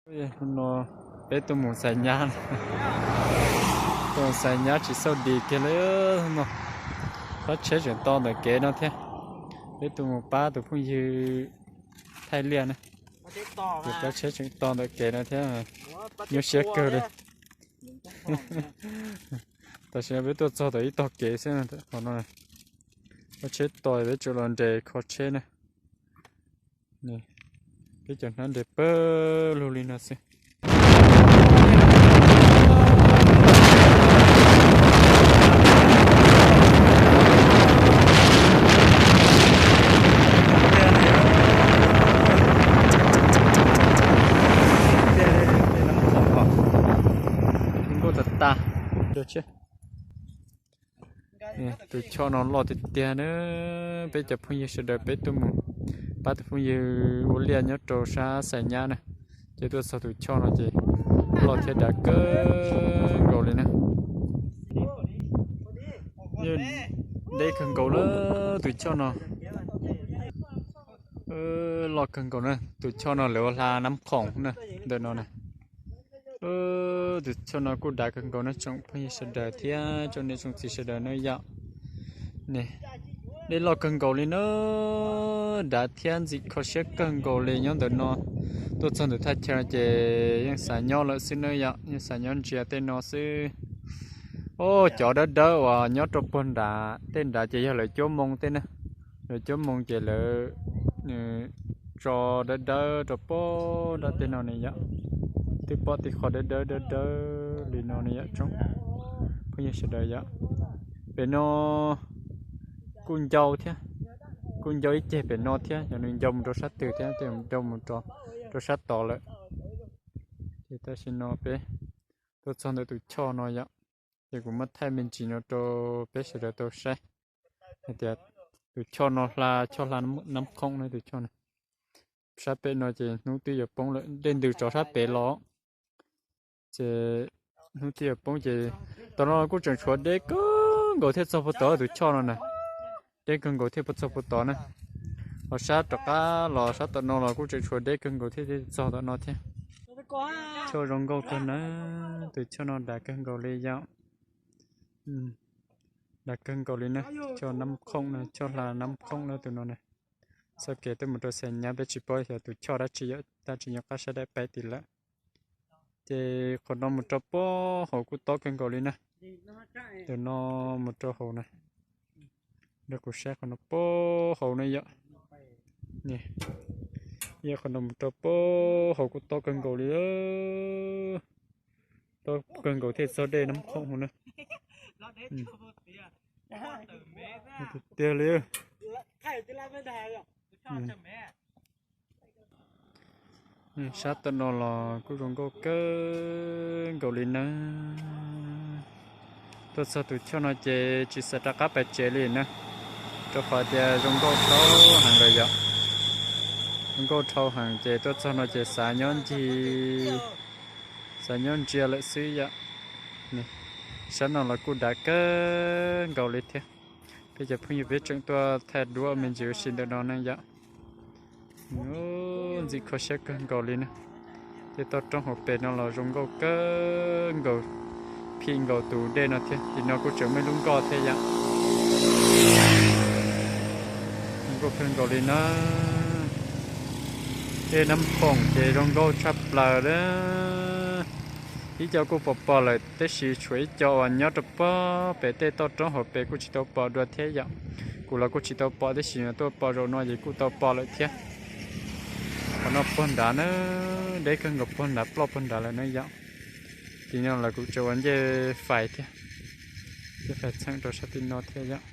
No peb tuaj mus xais nyab, tuaj mus xais nyab tsis xauj dis kiag li no. Pab tsheb tseem to ntawm kev no thiab. Peb tuaj mus pab tus phooj ywg thaij liaj na. Ces pab tsheb tseem to ntawm kev no thiab, nyuaj siab kawg li. Tam sim no peb tuaj txog tau ib tog kev xwb no. Pab tsheb to peb tsuas los nres kho tsheb na. Peb cov hnab nres pawg lug li no xwb. Nkauj tas tas. Tus choj no loj tiag tiag na. Peb cov phooj ywg sawv daws peb tuaj mus pab tus phooj ywg ua liaj nyob rau sab xais nyab na, ces tuaj txog tus choj no ces loj thiab dav kawg nkaus li na. Deb kawg nkaus na tus choj no. Loj kawg nkaus na, tus choj no lawv ua hla Nab Khoom na, ntawm no na. Tus choj no kuj dav kawg nkaus na tsoom phooj ywg sawv daws thiab tsoom niam tsoom txiv sawv daws na yom. Deb loj kawg nkaus li na, dav thiab ntxim kho siab kawg nkaus li nyob ntawm no. Tuaj txog ntawm thaj chaw ces yeej xav nyob lawm xwb na yom, yeej xav nyob ntsia tej no xwb. Os, cov dawb dawb uas nyob rau puag nrad, tej nrad ces yog lawv cuab moo tej na. Lawv cuab moo ces lawv tso dawb dawb rau puag nram tej no ne yom. Twb pom tej qhov dawb dawb dawb dawb li no ne yom tsoom phooj ywg sawv daws yom. Pem no kuj ncau thiab, kuj ncau ib ceg pem no thiab, yog nws ncau mus rau sab twg thiab, tej ncau mus rau sab tod lawm. Ces tam sim no peb tuaj txog ntawm tus choj no yom, ces kuv muab thaij me ntsis no rau peb sawv daws tau saib hais tias tus choj no hla choj hla Nab Khoom na tus choj na. Sab pem no ces hnub twb yuav poob lawm, dej ntws tsov sab pem los. Ces hnub twb yuav poob ces tom no kuj tseem tshuav deb kawg nkaus thiaj txog puag tod tus choj no na. Deb kawg nkaus thiaj puas txog puag tod na. Ho sab rov qab los sab tom no los kuj tseem tshuav deb kawg nkaus thiaj txog tom no thiab. Choj zoo nkauj kawg na, tus choj no dav kawg nkaus li yom. Dav kawg nkaus li na, choj Nab Khoom na, choj hla Nab Khoom na tus no na. Txoj kev tuaj mus rau xais nyab peb tsis paub xyov tus choj dab tsi yom, tab tsis nyob qab sab daim paib tim lawm. Ces qhov no mus rau puag hauv kuj tob kawg nkaus li na. Tus no mus rau hauv na. Rau kuv saib qhov no puag hauv na yom. Qhov no mus rau puag hauv kuj tob kawg nkaus li. Tob kawg nkaus thiaj txog dej Nab Khoom hauv na. Tiag li. Sab tom no los kuj zoo nkauj kawg nkaus li na. Tuaj txog tus choj no ces tsis xav rov qab pais tsev li na, rau qhov tias zoo nkauj dhau heev lawm yom. Zoo nkauj dhau heev ces tuaj txog no ces xav nyob ncig, xav nyob ntsia lawm xwb yom. Sab no los kuj dav kawg nkaus li thiab. Peb cov phooj ywg peb tseem tuaj thaij duab me ntsis ua si ntawm no na yom. Ntxim kho siab kawg nkaus li na. Tej toj roob hauv pes no los zoo nkauj kawg nkaus, phim nkaus tus dej no thiab. Tim no kuj tseem muaj ib lub nkoj thiab yom. Zoo nkauj kawg nkaus li na. Dej Nab Khoom ces zoo nkauj tshaj plaws na. Ib co kuj pom pom lawm tab sis tshuav ib co uas nyob rau puag pem tej toj roob hauv pes kuj tsis tau pom dua thiab yom. Kuv los kuj tsis tau pom tab sis tuaj pom zaum no ces kuj tau pom lawm thiab. Qhov no puag nrad na, deb kawg nkaus puag nrad ploj puag nrad lawm na yom. Tim no lawv kuj tseem ua ncej fais thiab, ncej fais txheem rau sab tim no thiab yom.